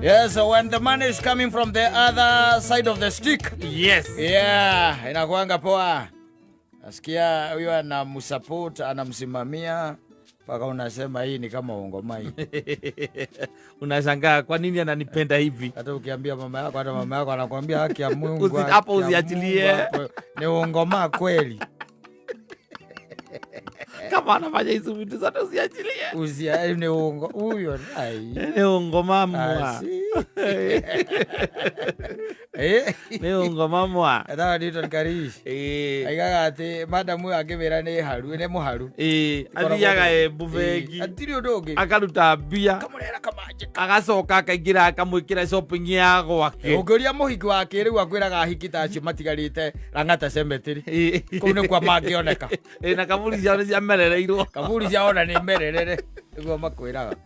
Yes, when the money is coming from the other side of the stick. Yeah, inakuanga poa. Nasikia huyo anamsupport, anamsimamia mpaka unasema hii ni kama ungomai. Unashangaa kwa nini ananipenda hivi. Hata ukiambia mama yako, hata mama yako anakuambia haki ya Mungu, haki Hapo ya usiachilie. Mungu hapo. Ni ungoma kweli. Kama anafanya hizo vitu zote, usiachilie. Usia ni ungo huyo ai. Ni ungomamwa. Asi. Eh, Ni ungomamwa. etagwo Newton Karish. Aigaga atĩ madam ũyũ angĩmĩra nĩ haru, nĩ mũharu. Athiaga Embu bengi. Atirĩ ũndũ ũngĩ. Akaruta mbia. Kamũrehera kamanjĩka. Agacoka akaingĩra akamwĩkĩra shopping ya gwake. Ũngĩũria mũhiki wa kĩrĩu akwĩraga ahiki ta acio matigarĩte Lang'ata Cemetery. Kũu nĩkuo mangĩoneka. Na kaburi ciao nĩ ciamerereirwo. Kaburi ciao ona nĩ mererere nĩguo makwĩraga.